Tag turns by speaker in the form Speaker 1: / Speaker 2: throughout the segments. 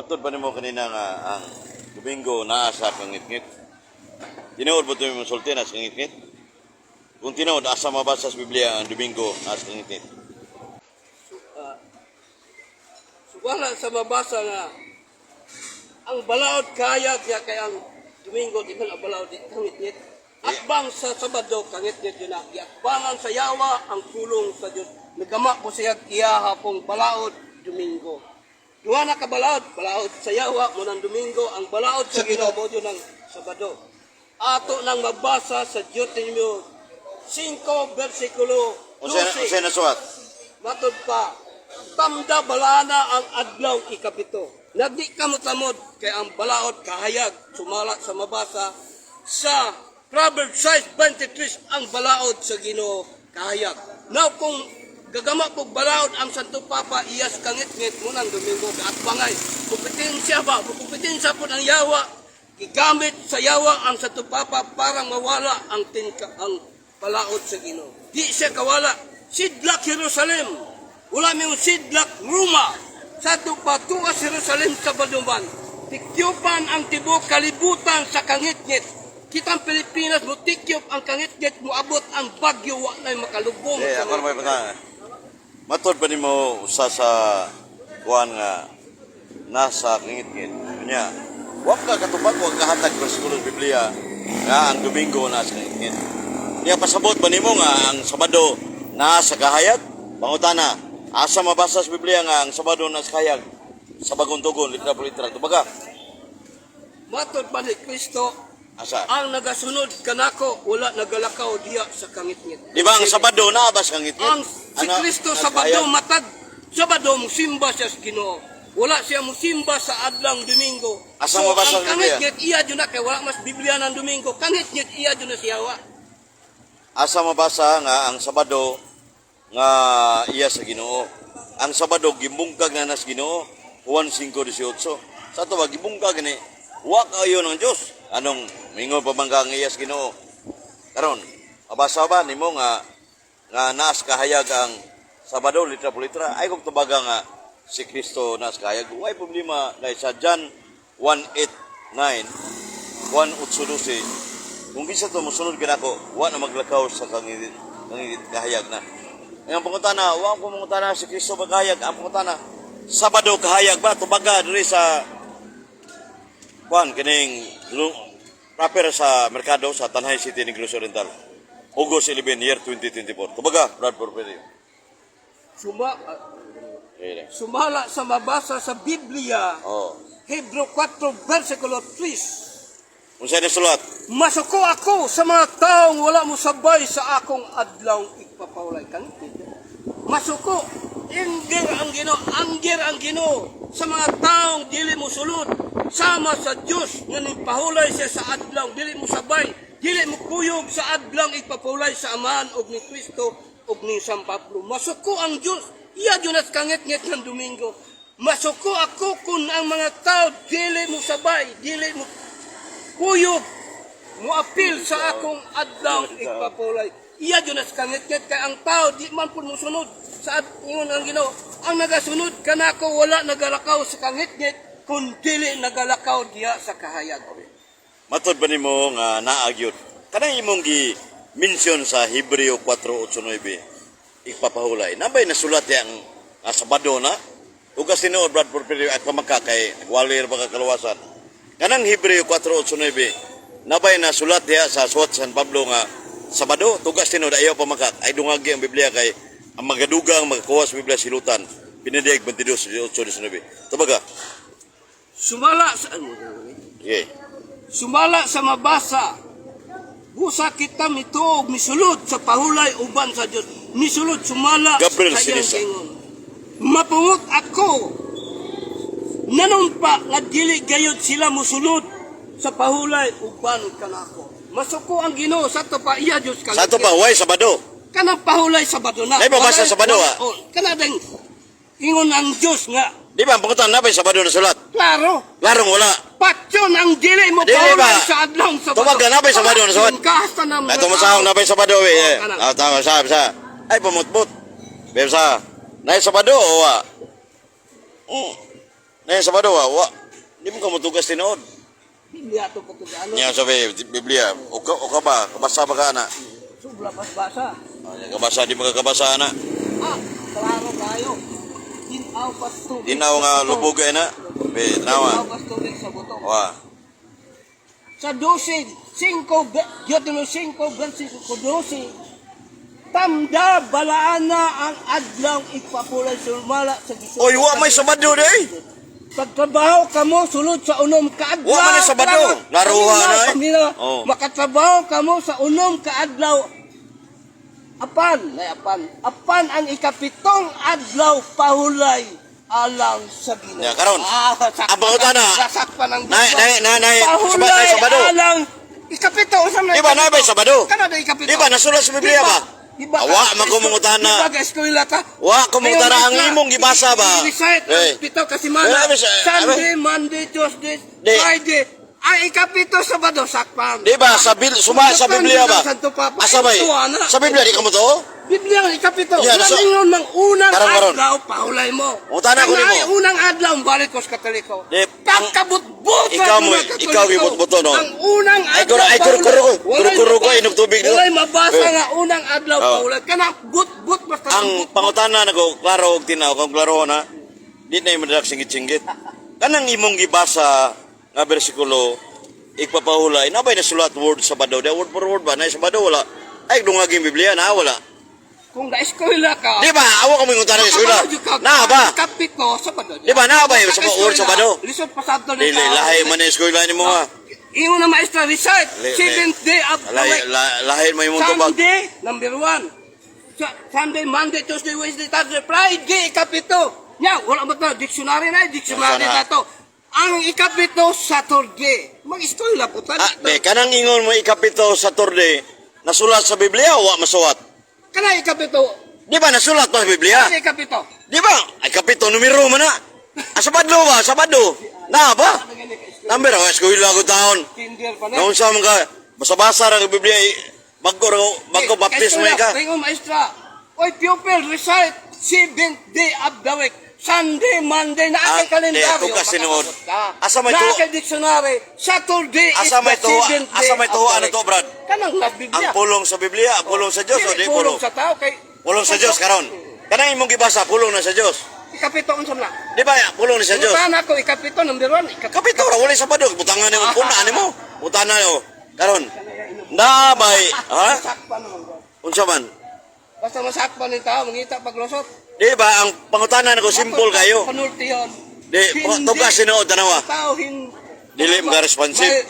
Speaker 1: Matod pa nimo kanina nga ang Domingo naa sa kangitngit. Tinuod ba ito yung sulti na sa kangitngit? Kung tinuod, asa mabasa sa Biblia ang Domingo naa sa kangitngit?
Speaker 2: So, wala sa mabasa nga ang balaod kaya kaya kay ang Domingo di man ang balaod di kangitngit. Atbang sa Sabado kangitngit yun na giatbangan sa yawa ang pulong sa Dios. Nagama ko siya iya hapong balaod Domingo. Duha na ka balaod, balaod sa yawa mo ng Domingo, ang balaod sa Ginoo mo yun ang Sabado. Ato nang mabasa sa Deuteronomio 5 versikulo
Speaker 1: Unsa
Speaker 2: 12.
Speaker 1: unsa na suwat?
Speaker 2: Matod pa, tamda balana ang adlaw 7. Nagdi ka mo tamod kay ang balaod kahayag sumala sa mabasa sa Proverbs 6:23 ang balaod sa Ginoo kahayag. Now kung gagama kog balaod ang Santo Papa iyas kangitngit mo nang Domingo at bangay. Kompetensya ba? Kompetensya po ng yawa. Gigamit sa yawa ang Santo Papa para mawala ang tinka, ang balaod sa Ginoo. Di siya kawala. Sidlak Jerusalem. Wala may sidlak Roma. Sa tuwa Jerusalem sa Baduman. Tikyupan ang tibok kalibutan sa kangitngit. Kitang Pilipinas mo tikyop ang kangitngit mo abot ang bagyo wa na'y makalubong.
Speaker 1: Eh, ako na may pangutana. Matod pa nimo usa sa kuan nga nasa kangitngit. Unya, wa ka katubag, wa ka hatag bersikulo sa Biblia nga ang Domingo nasa kangitngit. Niya pasabot ba nimo nga ang Sabado nasa kahayag? Pangutana, asa mabasa sa Biblia nga ang Sabado nasa kahayag? Sa bagong tugon, litra por litra. Tubaga,
Speaker 2: Matod pa ni Kristo
Speaker 1: asa?
Speaker 2: ang nagasunod kanako wala nagalakaw diya sa kangitngit.
Speaker 1: Di ba ang Sabado naa ba sa kangitngit?
Speaker 2: Ang si
Speaker 1: Ano,
Speaker 2: Kristo
Speaker 1: nasa
Speaker 2: Sabado
Speaker 1: kahayag?
Speaker 2: matag Sabado musimba siya sa Ginoo. Wala siya musimba sa adlang Domingo.
Speaker 1: Asa mabasa
Speaker 2: ang
Speaker 1: sa Biblia?
Speaker 2: kangitngit iya jud na kay wala mas Biblia ng Domingo. Kangitngit iya jud na siya wa.
Speaker 1: Asa mabasa nga ang Sabado nga iya sa Ginoo. Ang Sabado gibungkag na nas Ginoo Juan 5:18. Sa ato ba gibungkag ni wa kayo ng Dios. Anong mingon pa man ka nga iya sa Ginoo? Karon, mabasa ba nimo nga nga naas kahayag ang Sabado litra por litra? Ay kung tubaga nga si Kristo naas kahayag. Way problema kay sa John 1:8-9 1:8-12 kung kinsa to mosunod kanako, wa na maglakaw sa kangitngit kangitngit kahayag na. Ang pangutana, wa ko mangutana si Kristo ba kahayag? Ang pangutana, Sabado kahayag ba tubaga diri sa kuan kining proper sa merkado sa Tanay City, Negros Oriental. August 11, year 2024. Tubaga, Brad Porfirio. Okay.
Speaker 2: Sumala sa mabasa sa Biblia
Speaker 1: Oh.
Speaker 2: Hebreo 4 versikulo 3.
Speaker 1: Unsa ni sulat?
Speaker 2: Masuko ako sa mga taong wala mo sabay sa akong adlaw igpapawlay. Kangitngit. Masuko, inggir ang Ginoo, anggir ang Ginoo sa mga taong dili mo sulod sama sa Dios nga nipahulay siya sa adlaw dili mo sabay, dili mo kuyog sa adlaw igpapahulay sa Amahan ug ni Kristo ug ni San Pablo. Masuko ang Dios, iya jud nas kangitngit ng Domingo. Masuko ako kung ang mga tao dili mo sabay, dili mo kuyog moapil sa akong adlaw igpapulay. Iya jud nas kangitngit kay ang tao di man pud mosunod sa ingon ang Ginoo. Ang nagasunod kanako wala nagalakaw sa kangitngit kun dili nagalakaw diya sa kahayag.
Speaker 1: Matod ba nimo nga naa gyud? Kanang imong gi mention sa Hebreo 4:8-9 igpapahulay. Nabay nasulat yang nga Sabado na? Ugas tinuod Brad Porfirio at pamaka kay nagwalir ba ka kaluwasan. Kanang Hebreo 4:8-9 nabay nasulat diha sa suwat San Pablo nga Sabado tugas tinuod ayaw pamakak ay dungagi ang Biblia kay ang magadugang magakuha sa Biblia silutan. Pinadeg 22 18 19. Tubaga.
Speaker 2: Sumala sa
Speaker 1: Okay.
Speaker 2: Sumala sa mabasa busa kita mituog misulod sa pahulay uban sa Dios. Misulod sumala
Speaker 1: Gabriel
Speaker 2: sa iyang
Speaker 1: Sinisa.
Speaker 2: gingon. Mapungot ako nanumpa nga dili gayud sila musulod sa pahulay uban kanako. Masuko ang Ginoo sa to pa iya Dios
Speaker 1: Sa ato pa way Sabado.
Speaker 2: Kanang pahulay Sabado na.
Speaker 1: Ay, babasa Sabado, ah.
Speaker 2: Oh, kana ding ingon ang Dios nga
Speaker 1: Di ba ang pangutan nabay Sabado na sulat?
Speaker 2: klaro.
Speaker 1: Larong wala.
Speaker 2: Patyon ang dili mo
Speaker 1: Dili
Speaker 2: pahulay
Speaker 1: ba?
Speaker 2: sa adlaw Sabado.
Speaker 1: Tumag ka na ba, Sabado na suwat?
Speaker 2: Patyon ka hasta na mga
Speaker 1: Ay, tumasahong
Speaker 2: tao.
Speaker 1: na ba yung Sabado eh.
Speaker 2: Oh, kanang.
Speaker 1: Ah, tama, sa, sa. Ay, pamutbut. Bem sa. Nay Sabado o wa? Na Sabado wa, wa. Di mo ka motugas tinuod.
Speaker 2: Biblia to patugaan.
Speaker 1: Nya sabi Biblia, o ka ba kabasa ba ka ana?
Speaker 2: Sobra pas basa.
Speaker 1: Ah, kabasa di mo ka kabasa ana.
Speaker 2: Ah, klaro kayo. Tinaw pas tubig.
Speaker 1: Dinaw nga
Speaker 2: sa buto.
Speaker 1: lubog ay na. Be, tanawa.
Speaker 2: Tinaw pas tubig sa buto.
Speaker 1: Wa.
Speaker 2: Sa 12, 5, Deuteronomy 5, versikulo 12, tamda balaan na ang adlaw ipapulay sumala sa Gisod.
Speaker 1: Oy, wa may Sabado day.
Speaker 2: Pagtrabaho kamo sulod sa unom kaadlaw.
Speaker 1: Wa man ay Sabado. Laruha na eh.
Speaker 2: Paminaw,
Speaker 1: Oh.
Speaker 2: makatrabaho kamo sa unom kaadlaw. Apan, ay apan, apan ang ikapitong adlaw pahulay alang sa Ginoo.
Speaker 1: Ya, karon.
Speaker 2: Ah, sakpan
Speaker 1: Ang pangutana.
Speaker 2: Nasakpan ang
Speaker 1: Nay,
Speaker 2: Ginoo.
Speaker 1: nay, nay, nay,
Speaker 2: Pahulay
Speaker 1: nay, Sabado.
Speaker 2: alang ikapito unsa man
Speaker 1: Di ba, nay, ba, Sabado?
Speaker 2: Kana na ikapito.
Speaker 1: Di ba nasulat sa Biblia ba?
Speaker 2: Di ba?
Speaker 1: Awa, man ko mangutana.
Speaker 2: Di ba ka eskwela ka?
Speaker 1: Wa ko mangutana ang imong gibasa ba?
Speaker 2: I-recite
Speaker 1: Eh.
Speaker 2: ang pito kasi mana.
Speaker 1: Eh,
Speaker 2: Sunday, Monday, Tuesday,
Speaker 1: Di.
Speaker 2: Friday. Ay ikapito Sabado sakpan.
Speaker 1: Di ba sa bil suma sa
Speaker 2: Sakpan
Speaker 1: Biblia ba?
Speaker 2: ng Santo Papa.
Speaker 1: Asa ba?
Speaker 2: Ito, ana.
Speaker 1: Sa Biblia di ka mo to?
Speaker 2: Biblia ang ikapito.
Speaker 1: Yeah,
Speaker 2: Wala
Speaker 1: so-
Speaker 2: ningon mang unang
Speaker 1: Karon, karon.
Speaker 2: adlaw pahulay mo.
Speaker 1: Utana ko
Speaker 2: Ang
Speaker 1: nimo.
Speaker 2: ay unang adlaw balik ko sa Katoliko.
Speaker 1: Di, ang-
Speaker 2: Pagkabutbut
Speaker 1: Ikaw mo, ikaw gibutbuto, no?
Speaker 2: Ang unang
Speaker 1: Ay,
Speaker 2: adlaw
Speaker 1: ay, kuro, kuro,
Speaker 2: pahulay.
Speaker 1: kuro, kuro, ko, inom tubig, no?
Speaker 2: Walay mabasa
Speaker 1: Eh.
Speaker 2: nga unang adlaw
Speaker 1: Oh.
Speaker 2: pahulay. Kana but-but basta
Speaker 1: Ang
Speaker 2: but-but.
Speaker 1: pangutana nako klaro og tinaw kung klaro na di na madak singit-singit. Kanang imong gibasa nga bersikulo igpapahulay na ba'y nasulat word Sabado? Di word for word ba? Na Sabado wala. Ay dungaging Biblia na wala.
Speaker 2: Kung na-eskwela ka,
Speaker 1: Di ba? Awa ka mo yung utana sa eskwela. Na ba?
Speaker 2: Kapito, Sabado.
Speaker 1: Di ba, naa ba yung word Sabado?
Speaker 2: Lisod pasado
Speaker 1: Dili lahi man na eskwela nimo ha.
Speaker 2: Ingon na maestra, recite.
Speaker 1: Le-
Speaker 2: Seventh day of the
Speaker 1: Lahi
Speaker 2: week.
Speaker 1: lahi man imong tubag.
Speaker 2: Sunday, number 1. Sunday, Monday, Tuesday, Wednesday, Thursday, Friday, ikapito. Nya, wala ba to? Dictionary na, dictionary
Speaker 1: Sana.
Speaker 2: na to. Ang ikapito, Saturday. Mag-eskwela po ta.
Speaker 1: Ah, di kanang ingon mo ikapito Saturday nasulat sa Biblia o wa masuwat?
Speaker 2: Kana ikapito.
Speaker 1: Di ba nasulat pa sa Biblia?
Speaker 2: Kana ikapito.
Speaker 1: Di ba? Ay kapito numero man na. Ah, Sabado ba? Sabado. Na ba? Number ako, eskwela ko taon.
Speaker 2: Kinder pa na.
Speaker 1: Naunsa man ka, basa-basa ra ang Biblia, eh, bago ra bago baptismo ka.
Speaker 2: Tingo maestra. Oy, pupil, recite seventh day of the week. Sunday, Monday, na
Speaker 1: Ah,
Speaker 2: akay kalendaryo.
Speaker 1: di, tukas tinuod.
Speaker 2: makakabot ka.
Speaker 1: Asa may
Speaker 2: Na
Speaker 1: tuwa-
Speaker 2: akay dictionary. Saturday is
Speaker 1: Asa may
Speaker 2: the
Speaker 1: tuwa-
Speaker 2: seventh day
Speaker 1: asa may
Speaker 2: of
Speaker 1: tuwa
Speaker 2: the
Speaker 1: ano
Speaker 2: week.
Speaker 1: to, Brad?
Speaker 2: Kanang na Biblia.
Speaker 1: Ang pulong sa Biblia, ang pulong sa Dios o
Speaker 2: Dili
Speaker 1: di pulong?
Speaker 2: pulong sa tao kay
Speaker 1: Pulong sa Dios karon. Kanang imong gibasa, pulong na sa Dios.
Speaker 2: Ikapito unsa man na?
Speaker 1: Di ba? Pulong na sa Dios.
Speaker 2: Pangutana ko ikapito number 1, ikapito.
Speaker 1: Kapito ra wala sa Sabado, butangan nimo puna nimo. Butana yo. Karon. Na bay, ha?
Speaker 2: Masakpan naman bro.
Speaker 1: Unsa man?
Speaker 2: Basta masakpan ni tao, mangita paglusot.
Speaker 1: Di ba ang pangutana nako simple kayo.
Speaker 2: Panultihon.
Speaker 1: Di, tugas sinuod tanawa.
Speaker 2: Tao hindi.
Speaker 1: Dili mga responsive.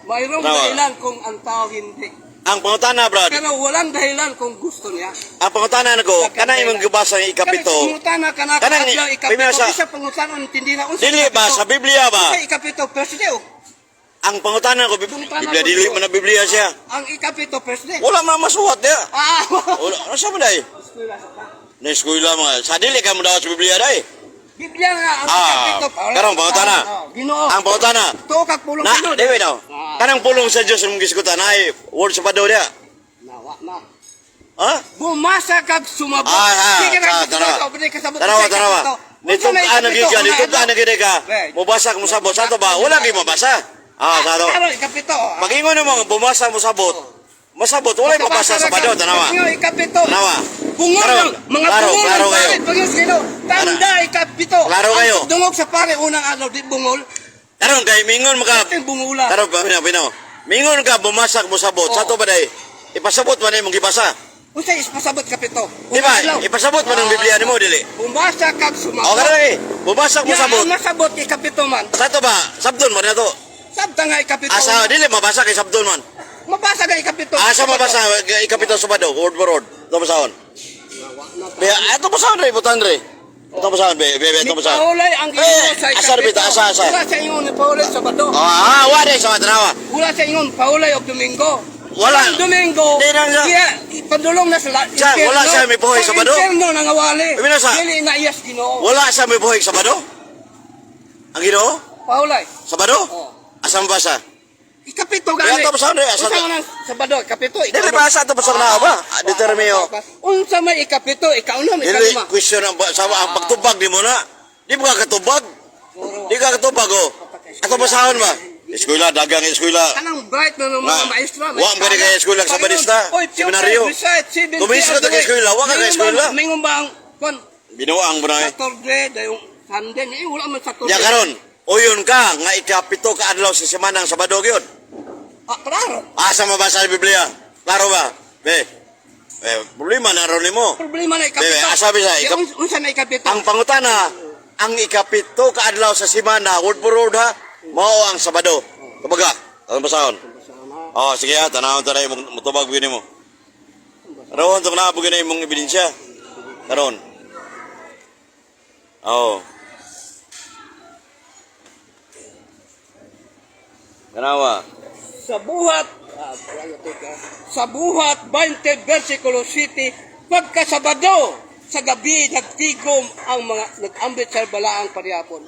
Speaker 2: Mayroong
Speaker 1: Tanawa.
Speaker 2: dahilan kung ang tao hindi.
Speaker 1: Ang pangutana, Brad,
Speaker 2: Pero walang dahilan kung gusto niya.
Speaker 1: ang pangutana nako, kanang imong gibasa nga ikapito.
Speaker 2: Kanang pangutana kana
Speaker 1: Kanang-
Speaker 2: adlaw ikapito.
Speaker 1: Primero sa-
Speaker 2: Bisa pangutana intindi na unsa
Speaker 1: Dili ba
Speaker 2: ikapito?
Speaker 1: sa Biblia ba?
Speaker 2: Unsa ikapito first day. oh.
Speaker 1: Ang pangutana ko,
Speaker 2: Pangutana
Speaker 1: Biblia
Speaker 2: ko,
Speaker 1: dili
Speaker 2: Lord.
Speaker 1: man na Biblia siya.
Speaker 2: Ang ikapito first day.
Speaker 1: Wala man masuwat niya.
Speaker 2: Ah.
Speaker 1: Wala, ano sa man day?
Speaker 2: Eskwela sa pa.
Speaker 1: Na eskwela mga, sa dili ka mo daw sa Biblia day.
Speaker 2: Biblia nga ang
Speaker 1: Ah,
Speaker 2: ikapito.
Speaker 1: karong pangutana.
Speaker 2: Oh, Ginoo.
Speaker 1: Ang pangutana.
Speaker 2: Tuo kag pulong
Speaker 1: Na,
Speaker 2: sinod.
Speaker 1: di daw.
Speaker 2: Ah.
Speaker 1: Kanang pulong sa Dios imong gisgutan ay word sa pado niya.
Speaker 2: Nawa na.
Speaker 1: Ha?
Speaker 2: Bumasa kag sumabot.
Speaker 1: Ah,
Speaker 2: Sige na,
Speaker 1: ah, tanawa.
Speaker 2: kasabot,
Speaker 1: Tanawa,
Speaker 2: kasabot,
Speaker 1: tanawa.
Speaker 2: kasabot.
Speaker 1: Nitug-an na gyud ka,
Speaker 2: Unsa may
Speaker 1: nitug-an na gyud ka.
Speaker 2: Okay.
Speaker 1: Mubasa ka mosabot sa to ba? Wala gyud mabasa. Ah, sa to.
Speaker 2: Karon ikapito. Ah.
Speaker 1: Pag-ingon mo nga bumasa mosabot. Masabot wala mabasa sa bado tanawa.
Speaker 2: Ingon ikapito.
Speaker 1: Tanawa.
Speaker 2: Bungol
Speaker 1: Karon,
Speaker 2: lang, mga
Speaker 1: klaro,
Speaker 2: bungol
Speaker 1: klaro
Speaker 2: ang
Speaker 1: kayo.
Speaker 2: pare. Pag Ginoo, tanda ikapito.
Speaker 1: Klaro kayo.
Speaker 2: Ang dungog sa pare unang adlaw di bungol.
Speaker 1: Karon kay mingon maka
Speaker 2: Ito yung bungula.
Speaker 1: Karon pa pinaw pinaw. Mingon ka bumasak mosabot. Sa to ba day? Ipasabot man imong gibasa.
Speaker 2: Unsa ispasabot kapito?
Speaker 1: Di ba? Ipasabot man ang Biblia nimo dili.
Speaker 2: Bumasa kag sumabot.
Speaker 1: O karon eh, bumasak
Speaker 2: Ya,
Speaker 1: mosabot.
Speaker 2: ang masabot ikapito man.
Speaker 1: Sa to ba? Sabdon man na to.
Speaker 2: Sabta nga ikapito.
Speaker 1: Asa dili mabasa kay sabdon man.
Speaker 2: Mabasa ka ikapito.
Speaker 1: Asa mabasa ikapito sa bado, word for word. Ito basahon. Be, ato basahon re, butan re. Ito basahon be, be, be, ito basahon.
Speaker 2: Nipaulay ang Ginoo
Speaker 1: Eh,
Speaker 2: sa
Speaker 1: asa
Speaker 2: ikapito.
Speaker 1: rin bita, asa, asa.
Speaker 2: Wala sa ingon nipaulay sa bado.
Speaker 1: Ah, wa de sa tanawa.
Speaker 2: Wala sa ingon paulay og Domingo.
Speaker 1: Wala.
Speaker 2: Ang Domingo,
Speaker 1: Di na siya.
Speaker 2: iya, pandulong na sa
Speaker 1: Siya, wala siya may buhay sa bado.
Speaker 2: Sa impyerno nangawali.
Speaker 1: Ibig sa-
Speaker 2: Dili na iyas Ginoo.
Speaker 1: Wala sa may buhay sa bado. Ang Ginoo?
Speaker 2: Paulay.
Speaker 1: Sa bado?
Speaker 2: Oh.
Speaker 1: Asa mabasa?
Speaker 2: Ikapito gani.
Speaker 1: Kaya tapos ano eh, asa-
Speaker 2: Unsa man ang Sabado, ikapito. Ikaw
Speaker 1: Dili ba asa to basa na ba? Ah, Determine
Speaker 2: Unsa may ikapito, ikaw na may
Speaker 1: Dili
Speaker 2: ikalima.
Speaker 1: question ang sa ang pagtubag nimo na. Di ba ka katubag?
Speaker 2: Puro
Speaker 1: Di ka katubag oh. Ato basahon ba? Eskwela, dagang eskwela.
Speaker 2: Kanang bright na ng mga
Speaker 1: Nga,
Speaker 2: maestra.
Speaker 1: wa man gani kay eskwela sa Sabadista, seminaryo. Tumisro ta kay eskwela, wa ka kay eskwela.
Speaker 2: Mingon ba ang kon
Speaker 1: Binuang mo na eh.
Speaker 2: Saturday dayong Sunday ni wala man Saturday.
Speaker 1: Ya karon, uyon ka nga ikapito ka adlaw sa semana ang Sabado gyud.
Speaker 2: Ah, klaro.
Speaker 1: Asa mabasa sa Biblia? Klaro ba? Be. Eh, problema na ron nimo.
Speaker 2: Problema na ikapito.
Speaker 1: Bebe, asa bisa,
Speaker 2: Di, unsa na ikapito?
Speaker 1: Ang pangutana, ang ikapito ka adlaw sa semana, word for word ha, mao ang Sabado. Kumbaga, anong basahon? Oh, sige ha, tanawon ta na imong mutubag gyud nimo. Ron tong naabog na imong ebidensya. Karon. Oh. Ganawa.
Speaker 2: Sa buhat wala teka. Sa buhat 20 versikulo 7, pagkasabado sa gabi nagtigom ang mga nag-ambit sa balaang parihapon.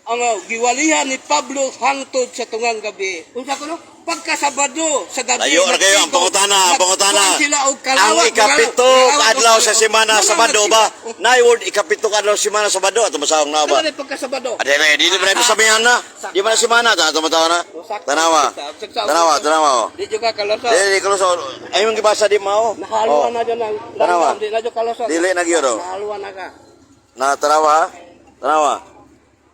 Speaker 2: Ang giwalihan ni Pablo hangtod sa tungang gabi. Unsa kuno? Pagkasabado sa gabi
Speaker 1: Layo ra kayo ang
Speaker 2: nagtigom,
Speaker 1: pangutana, ang pangutana.
Speaker 2: nagkuhan sila og
Speaker 1: Ang
Speaker 2: kalawat,
Speaker 1: ikapito
Speaker 2: kalawat,
Speaker 1: kadlaw sa semana
Speaker 2: Wala
Speaker 1: Sabado
Speaker 2: nagtigom.
Speaker 1: ba? Nay word ikapito kadlaw sa semana Sabado ato masawang na ba?
Speaker 2: Ano na pagkasabado?
Speaker 1: Adere, di na pa sabihan na. Di ba na semana ta ato matawa na. Tanawa. Tanawa, tanawa. Oh.
Speaker 2: Di juga kalasok.
Speaker 1: Di di kalau so ay mong gibasa di mao.
Speaker 2: Nahaluan
Speaker 1: Oh.
Speaker 2: na dyan ang
Speaker 1: Tanawa.
Speaker 2: langgam. Di na dyan kalasok.
Speaker 1: Dili na gyud oh.
Speaker 2: Nahaluan na ka.
Speaker 1: Na tanawa ha? Tanawa.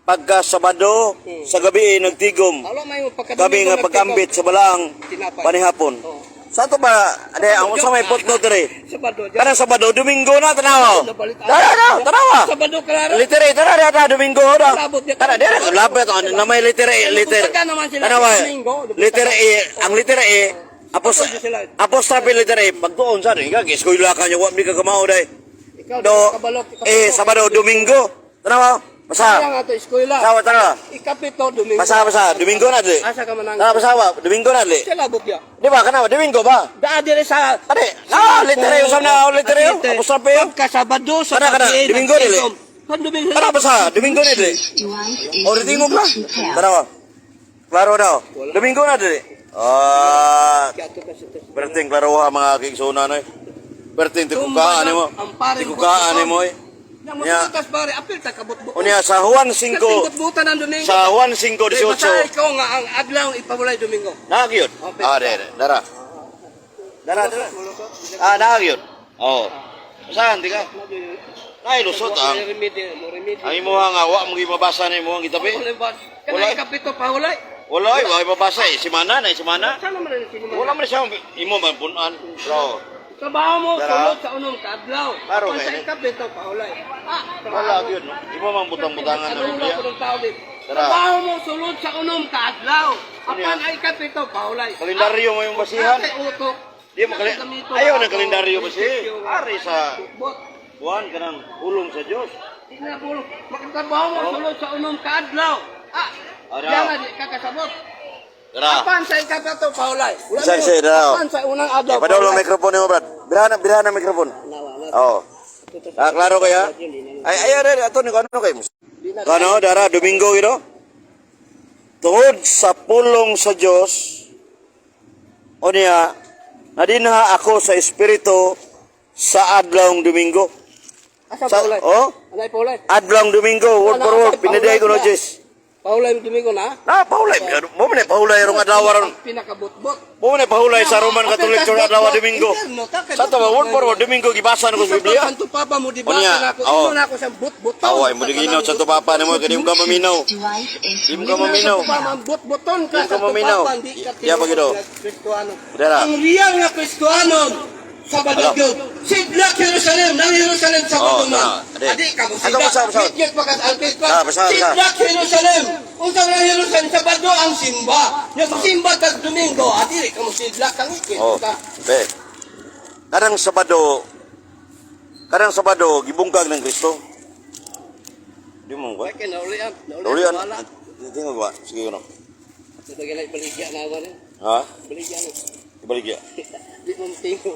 Speaker 1: Pagka Sabado sa gabi nagtigom.
Speaker 2: Halo may pagka
Speaker 1: Kami nga pagkambit sa balaang
Speaker 2: Tinapay.
Speaker 1: panihapon.
Speaker 2: Oo.
Speaker 1: Sa ato ba, ade, ang usa may footnote diri.
Speaker 2: Sabado dyan.
Speaker 1: Kanang Sabado, Domingo na, tanawa. Tara na, tanawa.
Speaker 2: Sabado klaro.
Speaker 1: Litere, tara, tara, Domingo na.
Speaker 2: Labot niya.
Speaker 1: Tara, dere, lapit, ano, na may litere, litere.
Speaker 2: Nabutagan naman sila
Speaker 1: Tanawa,
Speaker 2: sa Domingo.
Speaker 1: litere E, ang litere E, apos,
Speaker 2: Nabutagan sila.
Speaker 1: apostrophe litere E, pagtuon sa, ikaw, eskwela ka niya, wa mi ka kamao day.
Speaker 2: Ikaw,
Speaker 1: Do,
Speaker 2: kabalok,
Speaker 1: eh, Sabado, Domingo. Tanawa,
Speaker 2: Kaya
Speaker 1: basa.
Speaker 2: nga to, eskwela.
Speaker 1: Tanawa, tanawa.
Speaker 2: Ikapito, Domingo.
Speaker 1: Basa, basa, Domingo na, dili.
Speaker 2: Asa ka manang.
Speaker 1: Tanawa, basa, Domingo na, dili.
Speaker 2: Sila bukya.
Speaker 1: Di ba, kanawa, Domingo ba?
Speaker 2: Daa dire sa
Speaker 1: Ade, ah, litere, usap na, litere, apostrophe yun.
Speaker 2: Pagkasabado sa
Speaker 1: Kana, kana,
Speaker 2: gabi,
Speaker 1: Domingo, dili.
Speaker 2: nagtigom. Kan Domingo.
Speaker 1: Tara, basa, Domingo na, dili.
Speaker 3: Device is
Speaker 1: O, tingog na.
Speaker 3: unable to pair.
Speaker 1: Tanawa. Klaro daw. Domingo na, dili. Ah,
Speaker 2: Kaya to kasi to.
Speaker 1: perting klaro ha, mga kigsuna na eh. Perting tikukaan mo. Tikukaan mo eh.
Speaker 2: Yang masutas pare, apil ta kabot-buot.
Speaker 1: Unya sa Juan 5,
Speaker 2: Kabot-buotan ang Domingo.
Speaker 1: sa Juan 5:18.
Speaker 2: Basta ikaw nga ang adlaw ipabulay Domingo.
Speaker 1: Nagyod. Ah, dere, dara. Dara, dara. Ah, nagyod. Oh. Saan di ka? Nay lusot ang. Ang imuha nga wa mo gibabasa na imuhang gitabi. Wala.
Speaker 2: Kana ikapito pahulay.
Speaker 1: Wala ay wa mabasa eh. Simana na simana.
Speaker 2: Sana man ang sinimana.
Speaker 1: Wala man siya imo man punan. Bro.
Speaker 2: Trabaho mo
Speaker 1: Dara.
Speaker 2: sulod sa unong kaadlaw.
Speaker 1: Klaro
Speaker 2: Apan sa
Speaker 1: kayo.
Speaker 2: ikapito pahulay. Ah,
Speaker 1: Wala gyud no. Imo man butang-butangan
Speaker 2: Ano
Speaker 1: ng Biblia. Dara.
Speaker 2: Trabaho mo sulod sa unong kaadlaw.
Speaker 1: Ano
Speaker 2: Apan ay ikapito pahulay.
Speaker 1: Kalendaryo mo yung basihan.
Speaker 2: Ay, utok.
Speaker 1: Di mo kali Ayaw ng kalendaryo basi. Ari sa
Speaker 2: Bot.
Speaker 1: buwan kanang ulong sa Dios.
Speaker 2: Di na pulong. Makatrabaho mo
Speaker 1: Oh.
Speaker 2: sulod sa unong kaadlaw. Ah,
Speaker 1: Ara.
Speaker 2: yan nga di kakasabot.
Speaker 1: Dara.
Speaker 2: Apan sa ikapito pahulay. Wala
Speaker 1: Isa,
Speaker 2: mo.
Speaker 1: isa, dara.
Speaker 2: Apan sa unang adlaw.
Speaker 1: Padolo
Speaker 2: pahulay.
Speaker 1: microphone nimo, Brad. Birahan birahan ang microphone.
Speaker 2: Nawa, na.
Speaker 1: Oo. Ah, klaro kaya? Ay, ay, ay, ato ni ano kay? Kano, dara, Domingo gino? Tungod sa pulong sa Dios, o niya, nadinha ako sa Espiritu sa adlawng Domingo.
Speaker 2: Asa
Speaker 1: Sa,
Speaker 2: pahulay?
Speaker 1: oh,
Speaker 2: Anay pahulay?
Speaker 1: adlawng Domingo, word for word, piniday ko no, Jess.
Speaker 2: Pahulay yung Domingo na?
Speaker 1: Na, paulay. Mo man paulay rong adlaw ron.
Speaker 2: Pinakabotbot.
Speaker 1: Mo man paulay sa Roman Catholic Church adlaw Domingo. Sa to ba, word for word, Domingo gibasa na ko sa Biblia.
Speaker 2: Santo Papa mo di ba
Speaker 1: Unya,
Speaker 2: na ako.
Speaker 1: oo.
Speaker 2: Ino na ako sa bot-boton.
Speaker 1: Away mo diginaw Santo Papa nimo kay di mo ka maminaw.
Speaker 3: Device is
Speaker 1: Di mo ka maminaw.
Speaker 2: Santo Papa, bot-boton ka
Speaker 1: Di ka
Speaker 2: Santo
Speaker 1: maminaw.
Speaker 2: Papa, hindi ka
Speaker 1: Di- di pa gino.
Speaker 2: tinuod na Kristoano.
Speaker 1: Dara.
Speaker 2: Ang real nga Kristoano sa Badagyo. Sidlak Jerusalem, nang Jerusalem sa
Speaker 1: Oo,
Speaker 2: Baduman.
Speaker 1: tara. Ade.
Speaker 2: Adi ka mo
Speaker 1: Ato,
Speaker 2: sidlak.
Speaker 1: basa, basa.
Speaker 2: Mityet pa ka ang Kristo.
Speaker 1: Ah, basa, basa.
Speaker 2: Sidlak Jerusalem. Unsa man Jerusalem sa Bado ang simba. Nya simba tag Domingo, adi ka mo sidlak kang ikit
Speaker 1: Oh,
Speaker 2: ka.
Speaker 1: be. Kanang Sabado gibungkag ng Kristo. Di mo ba?
Speaker 2: Okay, naulian.
Speaker 1: Ulian.
Speaker 2: Wala.
Speaker 1: Tingnan ba? Sige ano.
Speaker 2: Ito ginay baligya na ako rin.
Speaker 1: Ha?
Speaker 2: Baligya na.
Speaker 1: Ibaligya.
Speaker 2: Di mo matingo.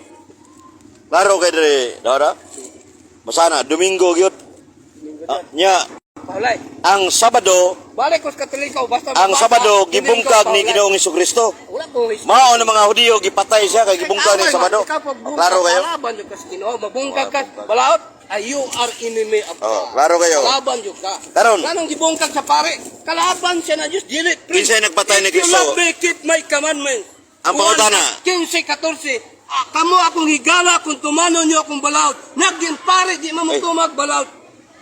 Speaker 1: Klaro kay dre, dara. Masana Domingo gyud. Ah, nya
Speaker 2: Paulay.
Speaker 1: ang Sabado,
Speaker 2: Balik ko sa Katoliko, basta
Speaker 1: ang
Speaker 2: mabasa,
Speaker 1: Sabado
Speaker 2: Domingo,
Speaker 1: gibungkag ni
Speaker 2: paulay.
Speaker 1: Ginoong Kristo.
Speaker 2: Wala kong
Speaker 1: Mao ng mga Hudiyo gipatay siya kay gibungkag ni Sabado.
Speaker 2: Ikaw pagbungkag,
Speaker 1: Klaro kayo?
Speaker 2: Kalaban yung kas Ginoo, mabungkag ka, balaot. Ay, you are enemy of
Speaker 1: Oh,
Speaker 2: God.
Speaker 1: klaro kayo.
Speaker 2: Kalaban jud ka.
Speaker 1: Karon.
Speaker 2: Nganong gibungkag sa pare? Kalaban siya na Diyos. Dili, prince.
Speaker 1: Kinsay nagpatay ni
Speaker 2: If you
Speaker 1: Kristo?
Speaker 2: love me, keep my commandments.
Speaker 1: Ang pangutana.
Speaker 2: 15, 14. Ah, kamo akong higala kung tumano niyo akong balaod. Naging pare, di man mo
Speaker 1: Ay.
Speaker 2: tumag balaod.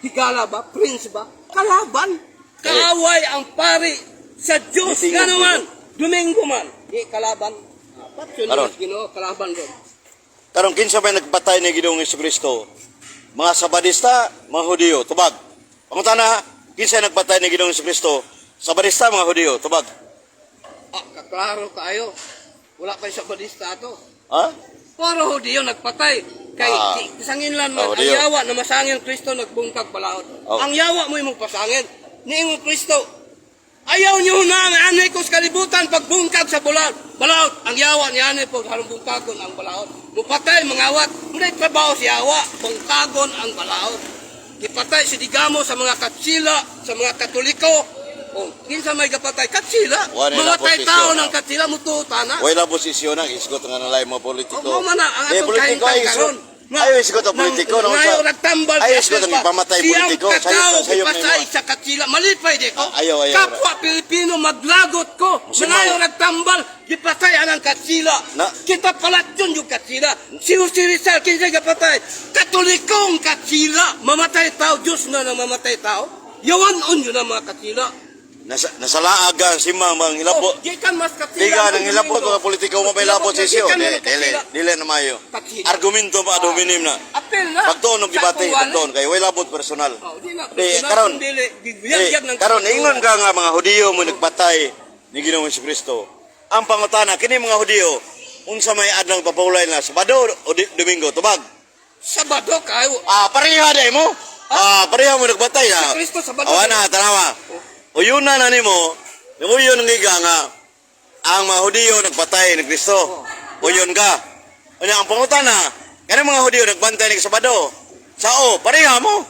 Speaker 2: Higala ba? Prince ba? Kalaban. Kaaway ang pare sa Diyos.
Speaker 1: Mitingon,
Speaker 2: Nga naman, Domingo man. Di kalaban. Ah, Patyon
Speaker 1: Karon.
Speaker 2: Diyos Ginoo, kalaban ron.
Speaker 1: Karon kinsa may nagpatay ni Ginoong Kristo? Mga Sabadista, mga Hudiyo, tubag. Pangutana, kinsa nagpatay ni Ginoong Kristo? Sabadista, mga Hudiyo, tubag.
Speaker 2: Ah, kaklaro kaayo. Wala pa sa badista ato.
Speaker 1: Ha?
Speaker 2: Puro Hudiyo nagpatay. Kay kasanginlan man,
Speaker 1: Ah,
Speaker 2: ang
Speaker 1: Hudiyo.
Speaker 2: yawa na masangin Kristo nagbungkag balaod.
Speaker 1: Oh.
Speaker 2: Ang yawa mo imong pasangin. Niingon Kristo, ayaw niyo na ang anay ko sa kalibutan pagbungkag sa balaod. Balaod, ang yawa ni anay po harong bungkagon ang balaod. Mupatay mangawat, muna'y trabaho si yawa, bungkagon ang balaod. Gipatay si Digamo sa mga Katsila, sa mga Katoliko. O, kinsa may gapatay? Katsila.
Speaker 1: Wala na
Speaker 2: Mamatay
Speaker 1: posisyon,
Speaker 2: tao
Speaker 1: ah.
Speaker 2: ng Katsila, mutuo na.
Speaker 1: Wala posisyon ang isgot nga nalay mga politiko.
Speaker 2: O, mo man na, ang
Speaker 1: Eh,
Speaker 2: atong
Speaker 1: politiko ay
Speaker 2: kahintang
Speaker 1: isgot.
Speaker 2: karon.
Speaker 1: Ayaw isgot ang politiko. No,
Speaker 2: Ngayon, nagtambal
Speaker 1: Ayaw
Speaker 2: si
Speaker 1: isgot ang
Speaker 2: Apel pa.
Speaker 1: ipamatay
Speaker 2: Siyang
Speaker 1: politiko.
Speaker 2: katao,
Speaker 1: Sayop na
Speaker 2: gipasay
Speaker 1: imo.
Speaker 2: sa Katsila. Malipay di ko.
Speaker 1: Ah, ayaw, ayaw.
Speaker 2: Kapwa Pilipino, maglagot ko.
Speaker 1: Musimaw.
Speaker 2: Ngayon, nagtambal, gipasay anang Katsila. Kita palatyon yung Katsila. Si Jose Rizal, kinsa gapatay? Katolikong Katsila. Mamatay tao, Diyos na nang mamatay tao. Yawan on yun ang mga Katsila.
Speaker 1: Nasa laag ang simang mga hilabot.
Speaker 2: Oh, gikan mas Katsila.
Speaker 1: Tiga nang hilabot mga politiko mo may labot sisyo.
Speaker 2: Gikan
Speaker 1: Dili,
Speaker 2: mga
Speaker 1: dili,
Speaker 2: Katsila.
Speaker 1: dili na mayo.
Speaker 2: Katsila.
Speaker 1: Argumento pa ad hominem na.
Speaker 2: Apel na.
Speaker 1: Pagtuon og
Speaker 2: Sa
Speaker 1: debate,
Speaker 2: akong walay.
Speaker 1: pagtuon kay way labot personal.
Speaker 2: Oh, di na.
Speaker 1: Di,
Speaker 2: Personal,
Speaker 1: karon.
Speaker 2: dili.
Speaker 1: Di,
Speaker 2: Gibiyag ng
Speaker 1: karon ingon ka nga mga Hudiyo mo nagpatay ni Ginoong Kristo. Ang pangutana kini mga Hudiyo unsa may adlaw papulay na Sabado o Domingo tubag.
Speaker 2: Sabado kayo.
Speaker 1: Ah, pareha day mo. Ah, pareha mo nagbatay na.
Speaker 2: Si Kristo, Sabado.
Speaker 1: Awa na, tanawa. Uyon na na nimo, uyon ang iga nga ang mga Hudiyo nagpatay ni Kristo. Uyon ka. Unya ang pangutana, kanang mga Hudiyo nagbantay ni Sabado. Sao, pareha mo.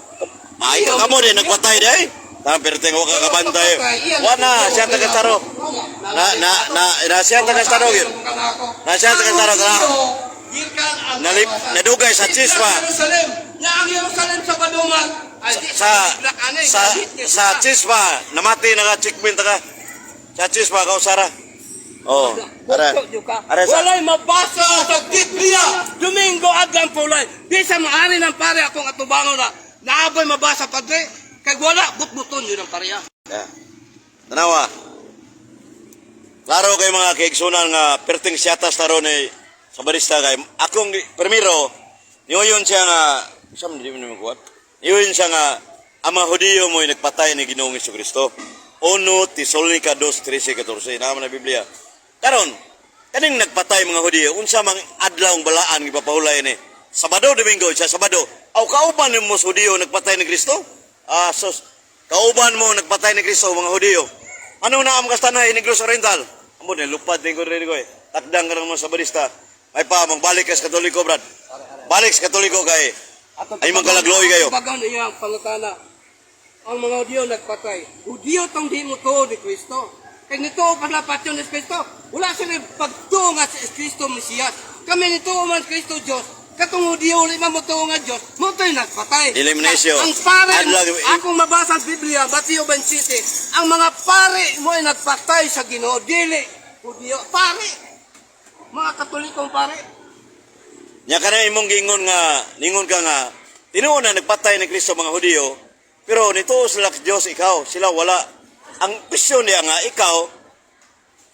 Speaker 1: Ay, kamo din nagpatay day. Tama perteng wa ka kabantay. Wa na siya taga-taro. Na na na na siya taga-taro gyud. Na siya taga-taro na. Nadugay sa chispa.
Speaker 2: Jerusalem. Nya ang Jerusalem sa Badungan. Ay, di
Speaker 1: Sa sa sa chispa namati na ka chickpin ta ka. Sa chispa ka usara. Oh, ara. Ara sa
Speaker 2: Walay mabasa sa Biblia. Domingo adlang pulay. Di sa maari ng pare akong atubangon na. Naaboy mabasa padre. Kay wala butbuton yun ang pareha.
Speaker 1: Yeah. Tanawa. Klaro kay mga kaigsunan nga perting siyatas taron ni sa barista kay akong primero niuyon siya nga sa man di mo naman kuwan. Niuyon siya nga ang mga Hudiyo mo'y nagpatay ni Ginoong Kristo. 1 Tesalonica 2:13-14 naa man na Biblia. Karon kaning nagpatay mga Hudiyo unsa mang adlaw ang balaan gipapahulay ni Sabado, Domingo, siya Sabado. Aw kauban nimo sa Hudiyo nagpatay ni Kristo? Ah, sus. Kauban mo nagpatay ni Kristo mga Hudiyo. Ano na ang kastanay ni Negros Oriental? Amo na lupad din ko rin ko eh. Takdang ka ng mga Sabadista. May pa, magbalik ka sa Katoliko, Brad. Balik sa Katoliko kay. Ay, mong kalagloy kayo.
Speaker 2: Bagan niya ang pangutana. Ang mga Hudiyo nagpatay. Hudiyo tong di mo tuo ni Kristo. Kay nito pala patyon ni Kristo. Wala sila pagtuo nga si Kristo Mesiyas. Kami nituo man Kristo Diyos. Katong Hudiyo wala man motuo nga Diyos. Mo to'y nagpatay.
Speaker 1: Dili man isyo.
Speaker 2: Ang pare, akong mabasa sa Biblia, Mateo 27, ang mga pare mo ay nagpatay sa Ginoo. Dili, Hudiyo, pare. Mga Katolikong pare.
Speaker 1: Nya kana imong giingon nga ningon ka nga tinuod na nagpatay ni Kristo mga Hudiyo, pero nituo sila sa Dios ikaw, sila wala. Ang question niya nga ikaw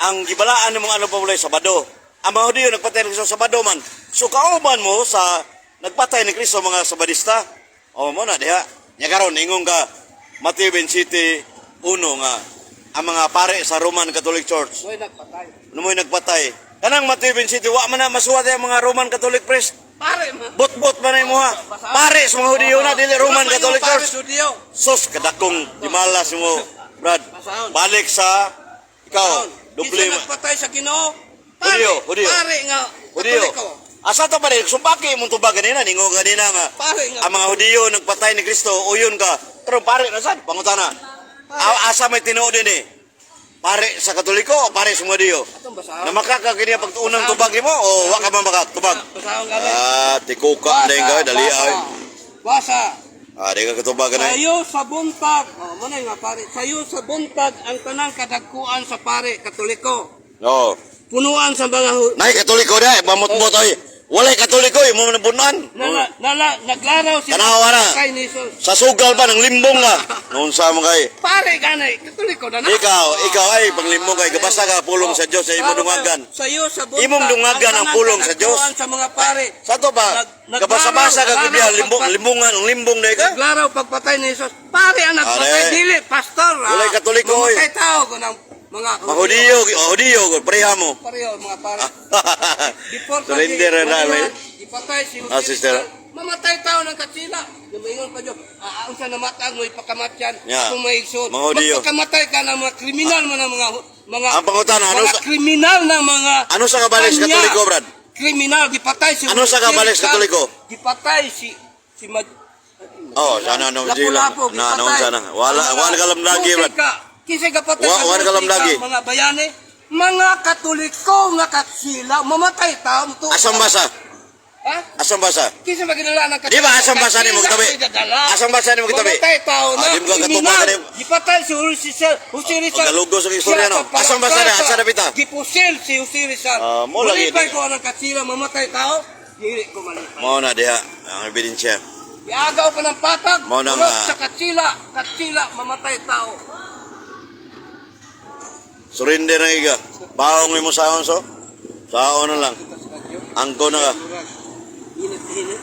Speaker 1: ang gibalaan ng mga ano pa Sabado. Ang mga Hudiyo nagpatay ni Kristo Sabado man. So kauban mo sa nagpatay ni Kristo mga Sabadista. O mo na diha. Nya karon ingon ka Mateo 27:1 nga ang mga pare sa Roman Catholic Church
Speaker 2: Mo'y nagpatay.
Speaker 1: ano mo'y nagpatay. Kanang Mateo 27 wa man na masuwat ang mga Roman Catholic priest.
Speaker 2: Pare man.
Speaker 1: Bot-bot man na imo ha. Pare sa mga Hudiyo na dili Roman
Speaker 2: Wala pa
Speaker 1: Catholic
Speaker 2: yung pare
Speaker 1: Church.
Speaker 2: sa Hudiyo.
Speaker 1: Sus kadakong dimalas mo, Brad.
Speaker 2: Basahon.
Speaker 1: Balik sa ikaw, doble
Speaker 2: Kinsa nagpatay sa Ginoo? Pare,
Speaker 1: Hudiyo, Hudiyo.
Speaker 2: Pare nga
Speaker 1: Hudiyo.
Speaker 2: Katoliko.
Speaker 1: Asa to pa rin, sumpaki imong tubag ganina, ningo ganina nga.
Speaker 2: Pare nga.
Speaker 1: Ang mga Hudiyo nagpatay ni Kristo, uyon ka. Pero pare na sad, pangutana. Asa may tinuod din eh. Pare sa Katoliko o pare sa mga Hudiyo?
Speaker 2: Atong basahon.
Speaker 1: Na makaka kini pagtuunang tubag nimo o wa ka man makatubag?
Speaker 2: Basahon gani.
Speaker 1: Ah, tikuka na yung dali ay.
Speaker 2: Basa.
Speaker 1: Ah, di ka katubagan na.
Speaker 2: Sayo sa buntag. Oh, mo na nga pare. Sayo sa buntag ang tanang kadagkuan sa pare Katoliko.
Speaker 1: Oo.
Speaker 2: Punuan sa mga
Speaker 1: Nay, Katoliko na, bamot-bot ay. Walay Katoliko, imo man punuan.
Speaker 2: nala, nala, naglaraw sila
Speaker 1: Tanawa na.
Speaker 2: kay ni Jesus.
Speaker 1: Sa sugal ba ng limbong nga? Noon sa mo kay.
Speaker 2: Pare ganay, Katoliko na na.
Speaker 1: Ikaw ay panglimbong kay gabasa ka pulong sa Dios sa imong dungagan.
Speaker 2: Sayo sa buntag.
Speaker 1: Imong dungagan ang
Speaker 2: tanang
Speaker 1: pulong sa Dios.
Speaker 2: kadagkuan sa mga pare.
Speaker 1: Sa to ba? Gabasa-basa ka
Speaker 2: naglaraw,
Speaker 1: Biblia, limbong, limbungan, ang limbong na ka.
Speaker 2: Naglaraw pagpatay ni Jesus. Pare ang nagpatay
Speaker 1: Are.
Speaker 2: dili, pastor. Ah.
Speaker 1: Walay Katoliko, oy.
Speaker 2: Mamatay tao ko ng mga
Speaker 1: Mahudiyo, hudiyo, pareha mo.
Speaker 2: Pareho mga pare. Before pa
Speaker 1: Surrender na na, eh.
Speaker 2: Ipatay si Jose
Speaker 1: Ah, sister.
Speaker 2: Rizal. Mamatay tao ng katsila. Lumingon pa Diyo. Ah, unsa namatag mo ipakamatyan.
Speaker 1: Yeah.
Speaker 2: Kung may igsoon.
Speaker 1: Mga Hudiyo.
Speaker 2: Magpakamatay ka ng mga kriminal mo ng mga
Speaker 1: Ang pangutana, ano
Speaker 2: mga kriminal ng mga
Speaker 1: Ano sa kabalis
Speaker 2: Kanya.
Speaker 1: Katoliko, Brad?
Speaker 2: Kriminal gipatay si
Speaker 1: Ano sa
Speaker 2: Jose
Speaker 1: kabalis
Speaker 2: Rizal.
Speaker 1: Katoliko?
Speaker 2: Gipatay si si Mad
Speaker 1: Oh, sana no jila.
Speaker 2: Lapu-lapu,
Speaker 1: Na no
Speaker 2: gipatay.
Speaker 1: sana. Wala wala ka lam lagi, Brad.
Speaker 2: Kinsa kapatay
Speaker 1: Wa- wala ka lam lagi.
Speaker 2: Mga bayani, mga Katoliko nga katsila, mamatay tao to.
Speaker 1: Asang basa?
Speaker 2: Ha?
Speaker 1: Asang basa?
Speaker 2: Kinsa maginala ng katsila?
Speaker 1: Di ba asang basa ni mo katabi? Asang basa ni mo katabi?
Speaker 2: Mamatay tao na.
Speaker 1: Ah, di mo ka
Speaker 2: kriminal.
Speaker 1: katubag ni.
Speaker 2: Gipatay si Jose Rizal. Jose Rizal.
Speaker 1: Galugo sa istorya,
Speaker 2: Siya
Speaker 1: no?
Speaker 2: sa
Speaker 1: Asang basa na?
Speaker 2: palaksa.
Speaker 1: Asa na pita?
Speaker 2: Gipusil si Jose Rizal.
Speaker 1: Ah, mo lagi
Speaker 2: Malipay
Speaker 1: di-
Speaker 2: ko ang katsila, mamatay tao. Dili ko malipay.
Speaker 1: Mao na diha ang ebidensya.
Speaker 2: Iagaw pa ng patag.
Speaker 1: Mao na
Speaker 2: Tulog
Speaker 1: nga.
Speaker 2: sa katsila, katsila, mamatay tao.
Speaker 1: Surrender na iga. Baong imo saon so. Saon na lang. Angko na ka.
Speaker 2: Init, init.